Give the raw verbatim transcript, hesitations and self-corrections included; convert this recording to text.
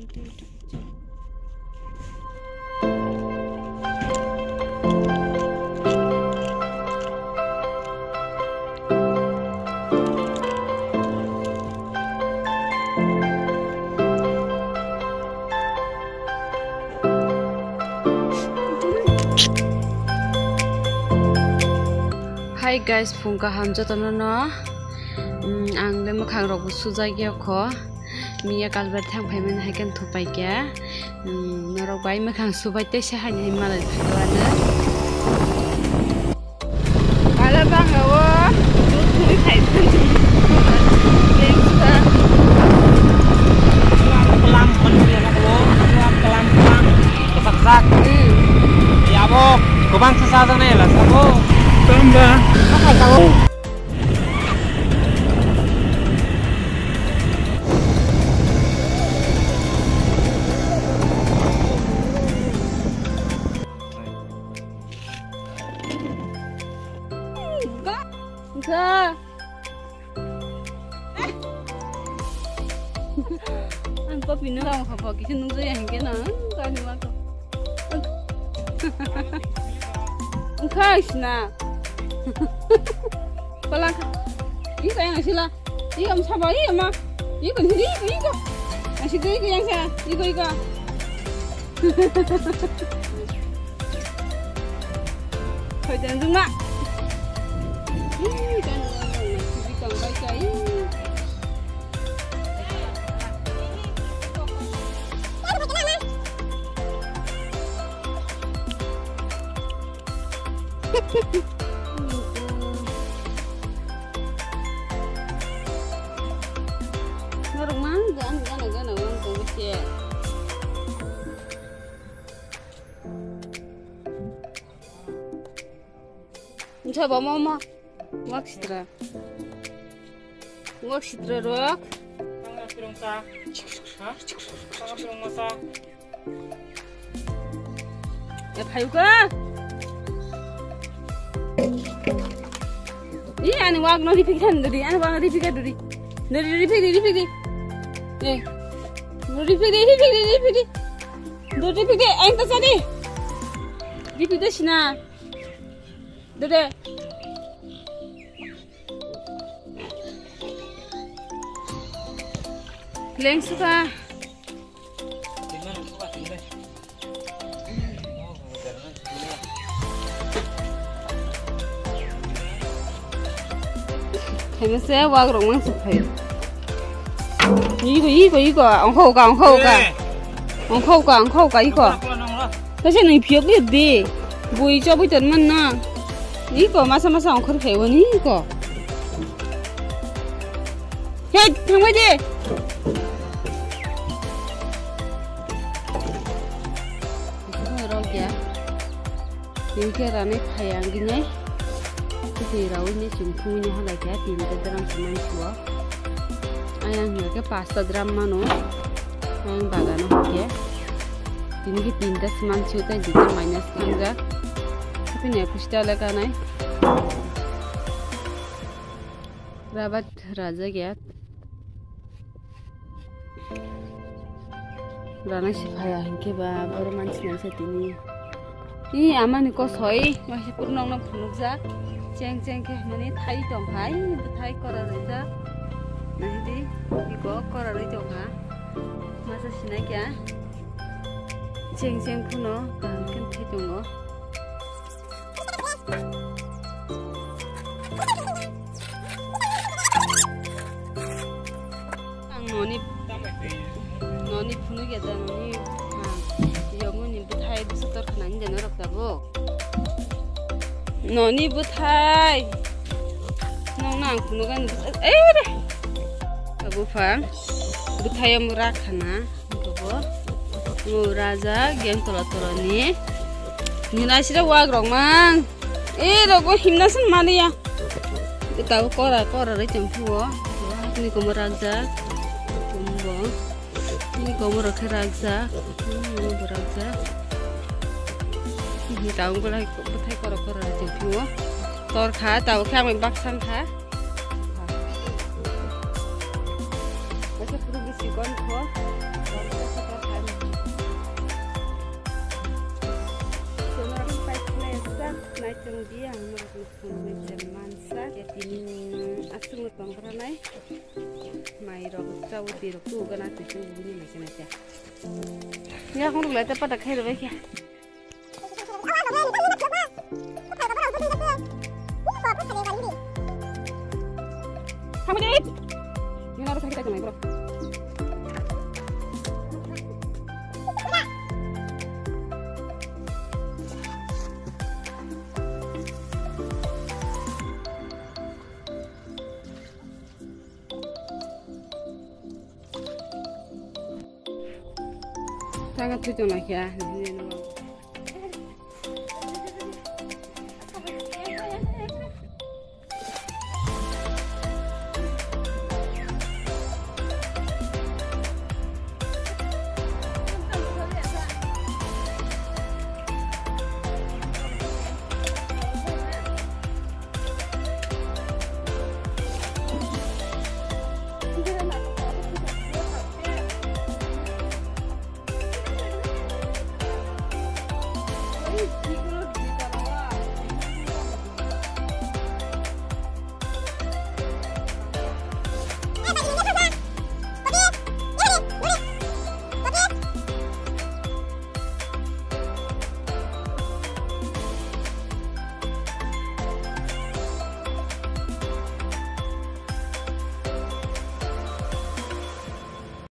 Hi guys, phung kaham jotono no. Mm, ang le mwkhang rok bo sujak ya kho. Miya kalbar thang phai mani hai khe thupai khe. Hmm, norok bai mwkhang subai tei se haini hai malai phaiwano. Bala bangao dudh thwi phai phani. Lengsa. Kelam kelam mani ya noklo, kelam kelam kelam. Kesak sak. Hmm. Ya bo, gobang sasa jang nai la sabo. Tamba. Apa kau? Ga. Ga. Ang papi no. Ang papa kisa nung jaya hingke na. Kani ma to. Ang kai sina. Pala. Ika yang sila. Ika msaba iya ma. Ika hiri ika ika. Nasi tu ika yang sa. Ika ika. Koi dan duma. Ih, kan orang yang sibik kang baik kai. Norok mang gana gana gana wng tong bisi. Nsa bo mo mo. Wak sitra. Wak sitra rok. Tangga pirung sa. Ha? Tangga pirung masa. Ya phayu ka. Ih, ani wak no ripik than duri, ani wak ripik duri. Duri ripik di, ripik di. Eh. Ripik di, ripik di, ripik di. Duri ripik di, ang ta sadi. Ripik di sina. Dede. Leng suka. Khaima se wak rok mang suk phai. Iko, iko, iko. Ongkho uka, ongkho uka. Eh. Ongkho uka, ongkho uka, iko. Nongkho, nongkho. Kaisa nui phiyok di di. Bui chobui ton man na. Iko masa masa ongkhor khai wani iko. He, thangbai de. Rok ya. Tini khe rani phai ang gini. Twi rawi ni chum thungwi ni halai khe tinta drum se mansuo. Ayang hingke pasta drum mano. Ang bagano hingke. Tini khe tinta se mansuo tei jita minus thangjak. Happy ni akusta le kanai. Rabat rajak ya. Rana si phaya hinkhe ba boro mansi nangsa tini. I amani kosoi waisa purunokno phunukjak. Cheng cheng khe mani thai tong hai, thai kora rijak. Nahidi iko kora ri tong ha. Masa sinai kya? Cheng cheng phuno kaham khe thai tongo. Ang noni, noni phunuk ya da noni, ha, yongni bwthai bwswk tor khna ni jana rok tabuk. Noni bwthai. Nong nang phunuk ani bwthai. Eh, re. Tabuk phang. Bwthai omo rak khna. Abo. Mo raja, gen tola tola ni. Nina sira wak rok mang. Eh, rogo himna san maliya. Ita kora, kora ri chang phuo. Ni komo raja. Kombo. Ni komo rok khe raja. Ni komo raja. Ni taung bola bwthai kora kora ri chang phuo. Tor kha, tao khe ang bai bak sang kha. Kaisa phuru bisi kon kho. Tongkra nai. Mai rok, chawi twi rok, tu gana twi tu guni mai kena kya. Ya, khong rok lai ta pata khai rok kya. Thamani. Ni na ro sakit aja mai bro. Tanga thui tong lai kha, nini no